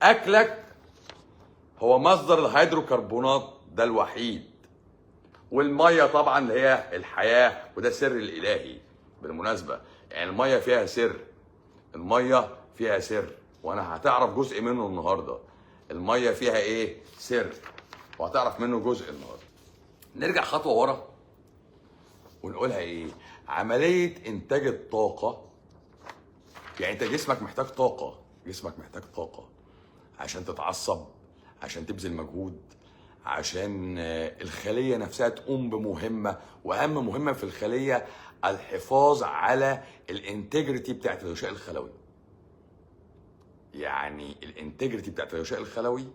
اكلك هو مصدر الهيدروكربونات ده الوحيد، والمية طبعا اللي هي الحياة، وده سر الالهي بالمناسبة. يعني المية فيها سر، المية فيها سر، وانا هتعرف جزء منه النهارده. المية فيها ايه؟ سر، وهتعرف منه جزء النهارده. نرجع خطوة ورا ونقولها ايه؟ عملية انتاج الطاقة. يعني انت جسمك محتاج طاقة، جسمك محتاج طاقة عشان تتعصب، عشان تبذل مجهود، عشان الخلية نفسها تقوم بمهمة. واهم مهمة في الخلية الحفاظ على ال integrity بتاعت الغشاء الخلوي. يعني ال integrity بتاعت الغشاء الخلوي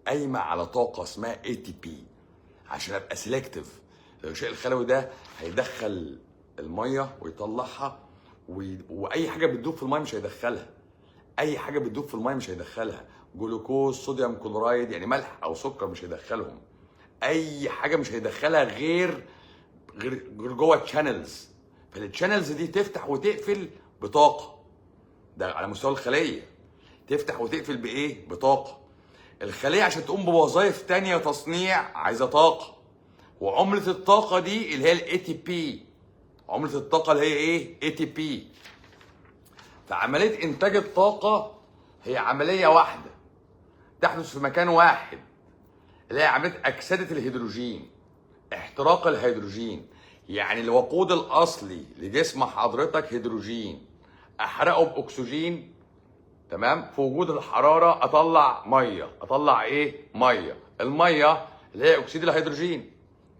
قايمة على طاقة اسمها ATP، عشان ابقى selective. الغشاء الخلوي ده هيدخل المية ويطلعها، واي حاجة بتدوب في المية مش هيدخلها. اي حاجة بتدوب في المية مش هيدخلها. جلوكوز، sodium chloride، يعني ملح او سكر، مش هيدخلهم. اي حاجة مش هيدخلها غير جوه channels. فال channels دي تفتح وتقفل بطاقة. ده على مستوى الخلية، تفتح وتقفل بايه؟ بطاقة. الخلية عشان تقوم بوظائف تانية تصنيع عايزه طاقة، وعمله الطاقة دي اللي هي ال ATP. عمله الطاقة اللي هي ايه؟ ATP. فعملية انتاج الطاقة هي عملية واحدة تحدث في مكان واحد، اللي هي عملية اكسده الهيدروجين، احتراق الهيدروجين. يعني الوقود الاصلي لجسم حضرتك هيدروجين، احرقه باكسجين، تمام؟ في وجود الحرارة اطلع مية. اطلع ايه؟ مية. المية اللي هي اكسيد الهيدروجين.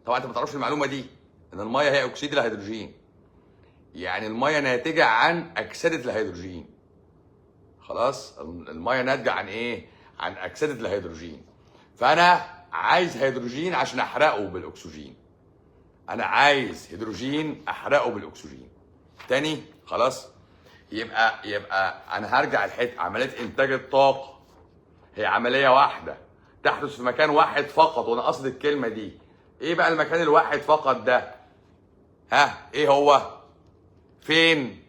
طبعا انت ما تعرفش المعلومة دي، ان المية هي اكسيد الهيدروجين. يعني المية ناتجة عن اكسده الهيدروجين. خلاص، المية ناتجة عن ايه؟ عن اكسده الهيدروجين. فانا عايز هيدروجين عشان احرقه بالاكسجين. انا عايز هيدروجين احرقه بالاكسجين. تاني خلاص، يبقى انا هرجع الحتة. عملية انتاج الطاقة هي عملية واحدة تحدث في مكان واحد فقط، وانا قصد الكلمة دي. ايه بقى المكان الواحد فقط ده؟ ها، ايه هو؟ فين؟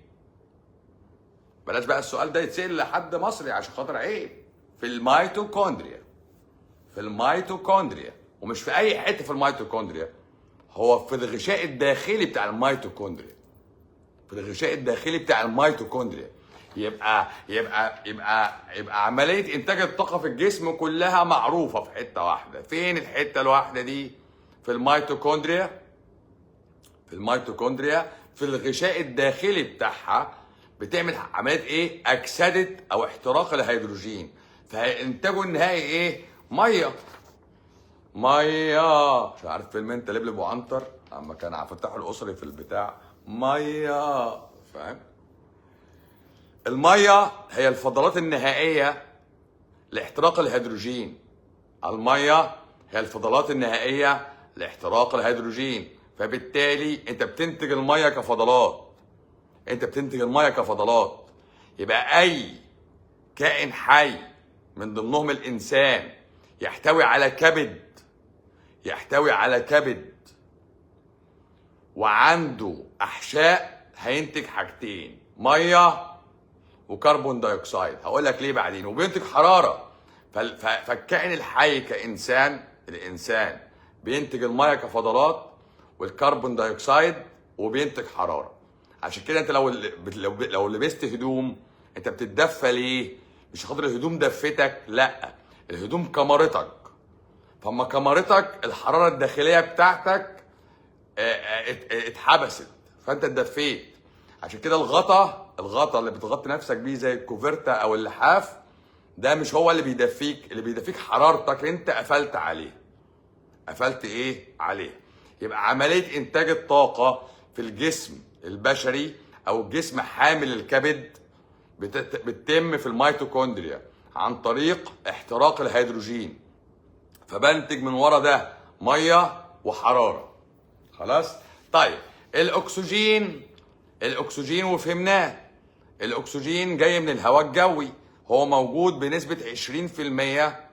بلاش بقى السؤال ده يتسال لحد مصري عشان خاطر عيب. في الميتوكوندريا. في الميتوكوندريا، ومش في اي حتة في الميتوكوندريا، هو في الغشاء الداخلي بتاع الميتوكوندريا. في الغشاء الداخلي بتاع الميتوكوندريا. يبقى عملية انتاج الطاقة في الجسم كلها معروفة في حتة واحدة. فين الحتة الواحدة دي؟ في الميتوكوندريا. في الميتوكوندريا، في الغشاء الداخلي بتاعها، بتعمل عملية ايه؟ اكسده او احتراق الهيدروجين. فانتاجه النهائي ايه؟ مية. مية. مش عارف فيلم انت لبلب وعنتر اما كان عبد الفتاح الاسري في البتاع، مية، فاهم؟ المية هي الفضلات النهائية لاحتراق الهيدروجين. المية هي الفضلات النهائية لاحتراق الهيدروجين. فبالتالي انت بتنتج المية كفضلات. انت بتنتج المية كفضلات. يبقى اي كائن حي من ضمنهم الانسان يحتوي على كبد، يحتوي على كبد وعنده احشاء، هينتج حاجتين: مية و carbon dioxide. هقول لك ليه بعدين. وبينتج حرارة. فالكائن الحي كانسان، الانسان بينتج المية كفضلات وال carbon dioxide وبينتج حرارة. عشان كده انت لو لبست هدوم انت بتتدفى ليه؟ مش خاطر الهدوم دفتك، لا، الهدوم كمرتك. فاما كمرتك الحرارة الداخلية بتاعتك اتحبست، فانت اتدفيت. عشان كده الغطا اللي بتغطي نفسك بيه زي الكوفرتا او اللحاف ده مش هو اللي بيدفيك، اللي بيدفيك حرارتك انت قفلت عليه. قفلت ايه عليه؟ يبقى عملية انتاج الطاقة في الجسم البشري او الجسم حامل الكبد بتتم في الميتوكوندريا عن طريق احتراق الهيدروجين، فبنتج من ورا ده مية وحرارة. خلاص؟ طيب الاكسجين وفهمناه. الاكسجين جاي من الهواء الجوي، هو موجود بنسبة 20%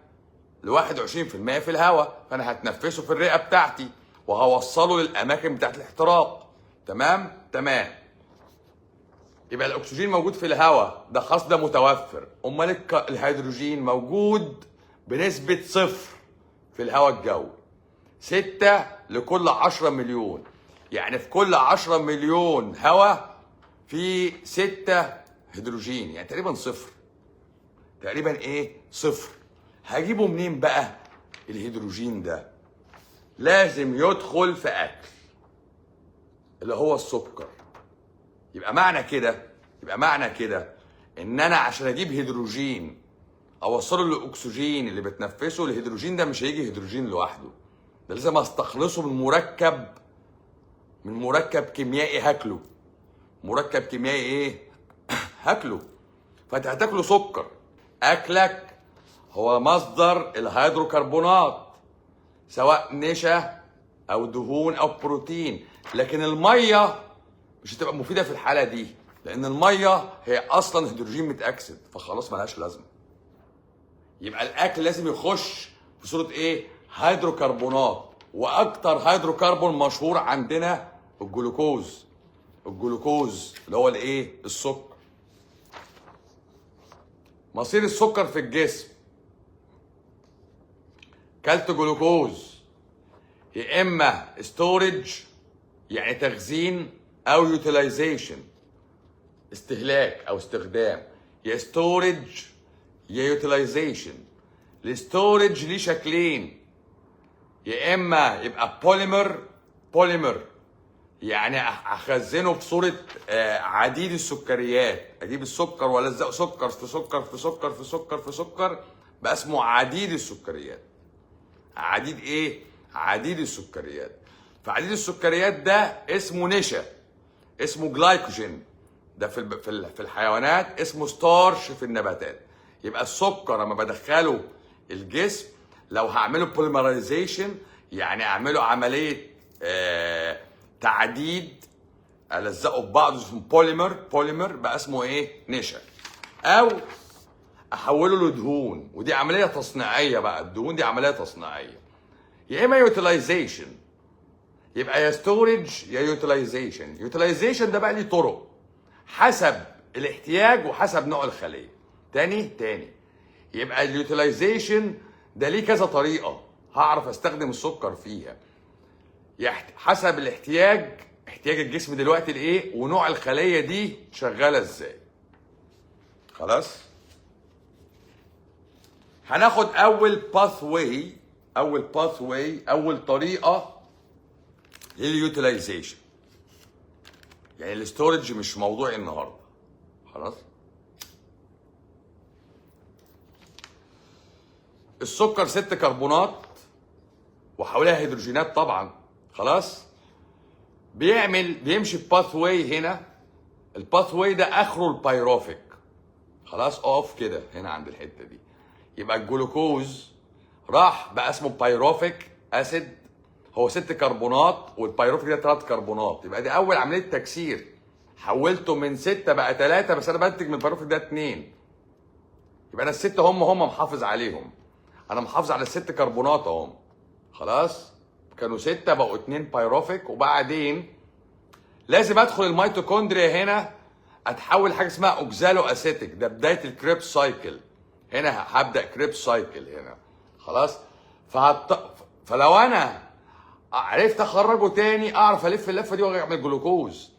ل 21% في الهواء، فانا هتنفسه في الرئة بتاعتي وهوصله للاماكن بتاعت الاحتراق. تمام؟ تمام. يبقى الاكسجين موجود في الهواء، ده خلاص ده متوفر. امال الهيدروجين موجود بنسبة 0 في الهواء الجوي، 6 لكل 10 مليون. يعني في كل 10 مليون هواء في 6 هيدروجين، يعني تقريبا 0، تقريبا ايه؟ 0. هجيبه منين بقى الهيدروجين ده؟ لازم يدخل في اكل اللي هو السكر. يبقى معنى كده ان انا عشان اجيب هيدروجين اوصله للاكسجين اللي بتنفسه، الهيدروجين ده مش هيجي هيدروجين لوحده، ده لازم استخلصه من مركب كيميائي هاكله. مركب كيميائي ايه؟ هاكله. فانت هتاكله سكر. اكلك هو مصدر الهيدروكربونات، سواء نشا او دهون او بروتين. لكن المية مش هتبقى مفيدة في الحالة دي، لان المية هي اصلا هيدروجين متاكسد، فخلاص ملهاش لازمه. يبقى الاكل لازم يخش في صوره ايه؟ هيدروكربونات. واكتر هيدروكربون مشهور عندنا الجلوكوز، الجلوكوز اللي هو الايه؟ السكر. مصير السكر في الجسم، كلت جلوكوز، يا اما storage يعني تخزين، او utilization استهلاك او استخدام. يا storage يا utilization. ال storage ليه شكلين، يا اما يبقى polymer، polymer يعني اخزنه في صوره عديد السكريات، اجيب السكر والزق سكر في سكر في سكر في سكر في سكر، بقى اسمه عديد السكريات. عديد ايه؟ عديد السكريات. فعديد السكريات ده اسمه نشا، اسمه جلايكوجين ده في الحيوانات، اسمه starch في النباتات. يبقى السكر لما بدخله الجسم، لو هعمله polymerization يعني اعمله عملية تعديد، الزقه في بعض، اسمه polymer، polymer بقى اسمه ايه؟ نشا. او احوله لدهون، ودي عملية تصنيعيه بقى، الدهون دي عملية تصنيعيه. يا اما utilization. يبقى يا storage يا utilization. utilization ده بقى ليه طرق حسب الاحتياج وحسب نوع الخليه. تاني تاني، يبقى ال utilization ده ليه كذا طريقه هعرف استخدم السكر فيها، حسب الاحتياج، احتياج الجسم دلوقتي لايه، ونوع الخلية دي شغالة ازاي. خلاص، هناخد اول pathway، اول pathway، اول طريقه لل utilization. يعني ال storage مش موضوعي النهارده، خلاص. السكر 6 كربونات وحواليها هيدروجينات طبعا، خلاص. بيمشي pathway هنا، ال pathway ده اخره البيروفيك، خلاص اقف كده هنا عند الحتة دي. يبقى الجلوكوز راح بقى اسمه pyruvic acid، هو 6 كربونات والبيروفيك ده 3 كربونات. يبقى دي اول عملية تكسير، حولته من 6 بقى 3، بس انا بنتج من البيروفيك ده 2. يبقى انا ال6 هم محافظ عليهم، انا محافظ على ال6 كربونات اهم، خلاص. كانوا 6 بقوا 2 بيروفيك. وبعدين لازم ادخل الميتوكوندريا هنا، اتحول حاجة اسمها oxaloacetic، ده بداية ال Krebs cycle. هنا هبدا Krebs cycle هنا، خلاص. فلو انا عرفت اخرجه تاني اعرف الف اللفة دي واعمل جلوكوز.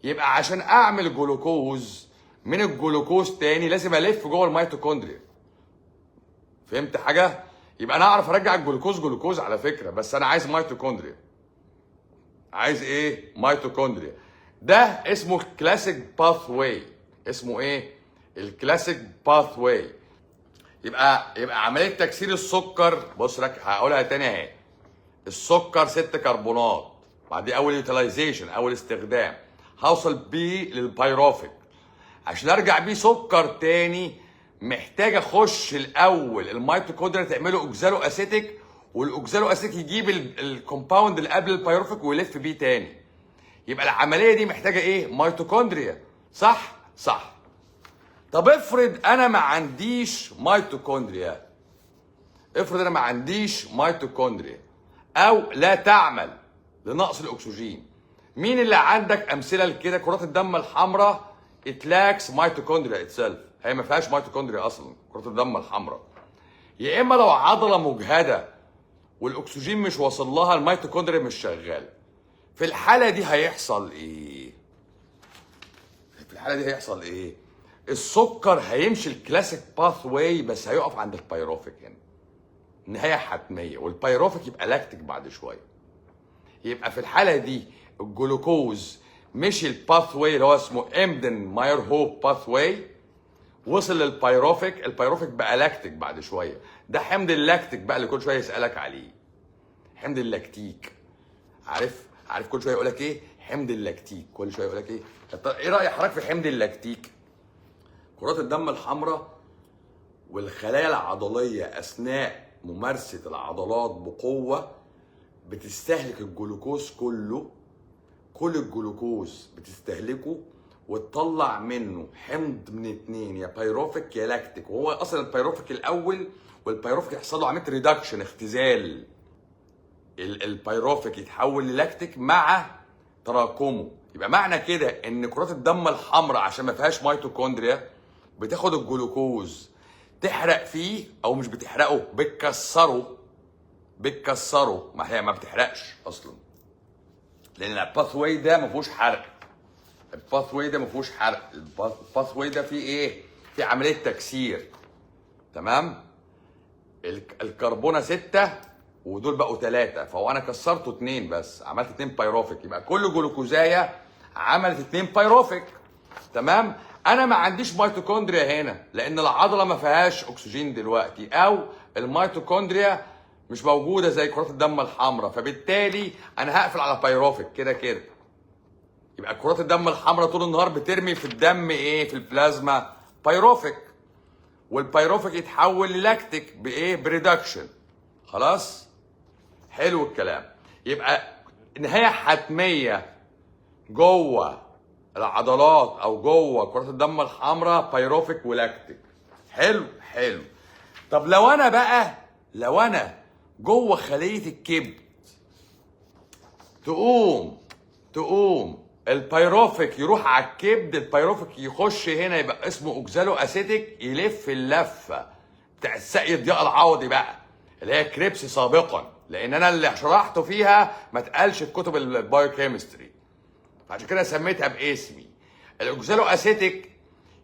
يبقى عشان اعمل جلوكوز من الجلوكوز تاني لازم الف جوه الميتوكوندريا. فهمت حاجة؟ يبقى انا اعرف ارجع الجلوكوز جلوكوز على فكرة، بس انا عايز ميتوكوندريا. عايز ايه؟ ميتوكوندريا. ده اسمه classic pathway. اسمه ايه؟ ال classic pathway. يبقى عملية تكسير السكر، بص لك هقولها تاني اهي. السكر 6 كربونات، بعد دي اول utilization، اول استخدام، هوصل بيه للبيروفيك. عشان ارجع بيه سكر تاني محتاج اخش الاول الميتوكوندريا تعمله oxaloacetic، وال oxaloacetic يجيب ال compound اللي قبل البيروفيك ويلف بيه تاني. يبقى العملية دي محتاجه ايه؟ ميتوكوندريا. صح؟ صح. طب افرض انا ما عنديش ميتوكوندريا، افرض انا ما عنديش ميتوكوندريا او لا تعمل لنقص الاكسجين. مين اللي عندك امثلة لكده؟ كرات الدم الحمراء it lacks mitochondria itself، هي ما فيهاش ميتوكوندريا اصلا كرات الدم الحمراء. يا اما لو عضلة مجهده والاكسجين مش واصل لها، الميتوكوندريا مش شغالة. في الحالة دي هيحصل ايه؟ في الحالة دي هيحصل ايه؟ السكر هيمشي ال classic pathway، بس هيقف عند البيروفيك هنا، نهاية حتميه، والبيروفيك يبقى لاكتيك بعد شوية. يبقى في الحالة دي الجلوكوز مشي ال pathway اللي هو اسمه Embden Meyerhof pathway، وصل لل pyruvic، ال pyruvic بقى لاكتيك بعد شويه. ده حمض اللاكتيك بقى اللي كل شوية يسالك عليه، حمض اللاكتيك. عارف؟ عارف كل شوية يقول لك ايه؟ حمض اللاكتيك. كل شوية يقول لك ايه؟ طب ايه راي حضرتك في حمض اللاكتيك؟ كرات الدم الحمراء والخلايا العضلية اثناء ممارسة العضلات بقوة بتستهلك الجلوكوز كله، كل الجلوكوز بتستهلكه وتطلع منه حمض من اتنين، يا بيروفيك يا لاكتيك. وهو اصلا البيروفيك الاول، والبيروفيك يحصل له عملية reduction، اختزال. البيروفيك يتحول للاكتيك مع تراكمه. يبقى معنى كده ان كرات الدم الحمراء عشان ما فيهاش ميتوكوندريا بتاخد الجلوكوز تحرق فيه، او مش بتحرقه، بتكسره، بتكسره. ما هي ما بتحرقش اصلا، لان ال pathway ده ما فيهوش حرق. ال pathway ده ما فيهوش حرق. ال pathway ده فيه ايه؟ فيه عملية تكسير. تمام؟ الكربونه 6 ودول بقوا 3، فهو انا كسرته 2 بس، عملت 2 بيروفيك. يبقى كل جلوكوزايه عملت 2 بيروفيك. تمام؟ انا ما عنديش ميتوكوندريا هنا لان العضلة ما فيهاش اكسجين دلوقتي، او الميتوكوندريا مش موجودة زي كرات الدم الحمراء، فبالتالي انا هقفل على بيروفيك كده كده. يبقى كرات الدم الحمراء طول النهار بترمي في الدم ايه؟ في البلازما pyruvic، وال pyruvic يتحول للاكتيك بايه؟ ب reduction. خلاص؟ حلو الكلام. يبقى نهاية حتمية جوه العضلات او جوه كرات الدم الحمراء pyruvic و lactic. حلو حلو. طب لو انا بقى، لو انا جوه خليه الكبد، تقوم البيروفيك يروح على الكبد، البيروفيك يخش هنا يبقى اسمه oxaloacetic، يلف اللفة بتاع الساقية ضياء العوضي بقى اللي هي Krebs سابقا، لان انا اللي شرحته فيها ما اتقالش في كتب ال biochemistry، عشان كده سميتها باسمي. ال oxaloacetic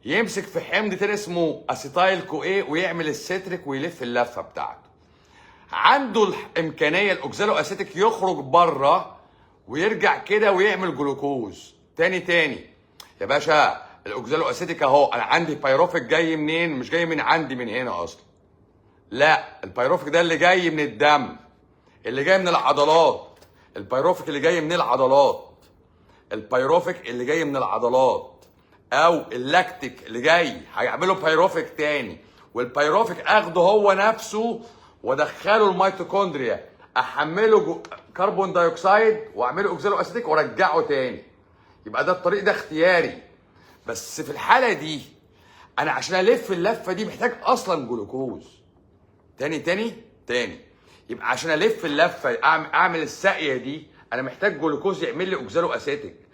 يمسك في حمض تاني اسمه acetyl CoA ويعمل الستريك ويلف اللفة بتاعته. عنده الامكانية ال oxaloacetic يخرج بره ويرجع كده ويعمل جلوكوز تاني. تاني يا باشا، ال oxaloacetic اهو، انا عندي بيروفيك جاي منين؟ مش جاي من عندي من هنا اصلا، لا، البيروفيك ده اللي جاي من الدم، اللي جاي من العضلات. البيروفيك اللي جاي من العضلات، البيروفيك اللي جاي من العضلات او اللاكتيك اللي جاي هيعمله بيروفيك تاني، والبيروفيك اخده هو نفسه وادخله الميتوكوندريا، احمله carbon dioxide واعمله oxaloacetic وارجعه تاني. يبقى ده الطريق ده اختياري. بس في الحالة دي انا عشان الف اللفة دي محتاج اصلا جلوكوز. تاني تاني تاني، يبقى عشان الف اللفة اعمل الساقيه دي انا محتاج جلوكوز يعمل لي oxaloacetic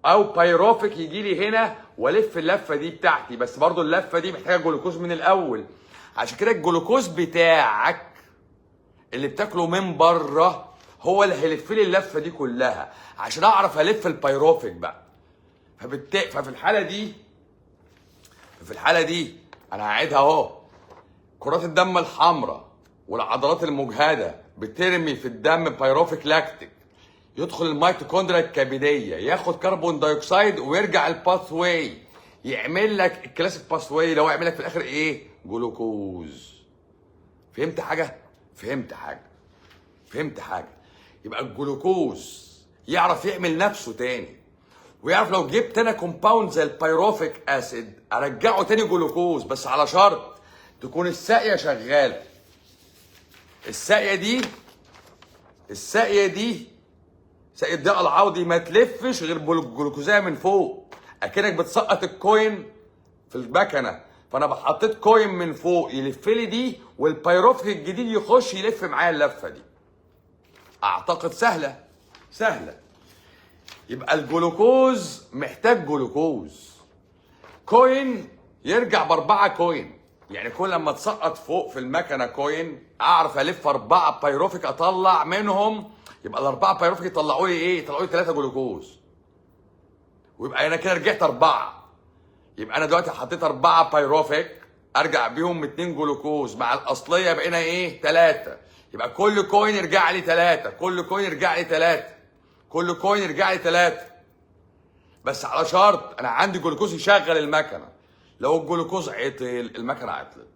او بيروفيك يجي لي هنا والف اللفة دي بتاعتي، بس برضو اللفة دي محتاجه جلوكوز من الاول. عشان كده الجلوكوز بتاعك اللي بتاكله من بره هو اللي هيلف لي اللفة دي كلها عشان اعرف الف البيروفيك بقى. فبالتالي ففي الحاله دي انا هعيدها اهو، كرات الدم الحمراء والعضلات المجهده بترمي في الدم pyruvic lactic، يدخل الميتوكوندريا الكبديه ياخد carbon dioxide ويرجع ال pathway يعمل لك ال classic pathway اللي هو يعمل لك في الاخر ايه؟ جلوكوز. فهمت حاجة؟ فهمت حاجة؟ فهمت حاجة؟ يبقى الجلوكوز يعرف يعمل نفسه تاني، ويعرف لو جبت انا compound زي ال pyruvic acid ارجعه تاني جلوكوز، بس على شرط تكون الساقيه شغالة. الساقيه دي، الساقيه دي، ساقية ضياء العوضي ما تلفش غير بالجلوكوزايه من فوق، اكنك بتسقط ال coin في المكنه. فانا حطيت coin من فوق يلف لي دي، والبيروفيك الجديد يخش يلف معايا اللفة دي. اعتقد سهلة سهلة. يبقى الجلوكوز محتاج جلوكوز. coin يرجع ب4 coin. يعني كل لما تسقط فوق في المكنه coin اعرف الف 4 بايروفيك اطلع منهم، يبقى ال4 بايروفيك يطلعوا لي ايه؟ يطلعوا لي 3 جلوكوز، ويبقى انا كده رجعت 4. يبقى انا دلوقتي حطيت 4 بايروفيك ارجع بيهم 2 جلوكوز مع الاصلية بقينا ايه؟ 3. يبقى كل coin يرجع لي 3، كل coin يرجع لي 3، كل coin يرجع لي 3. بس على شرط انا عندي جلوكوز يشغل المكنه. لو الجلوكوز عطل المكنه عطلت.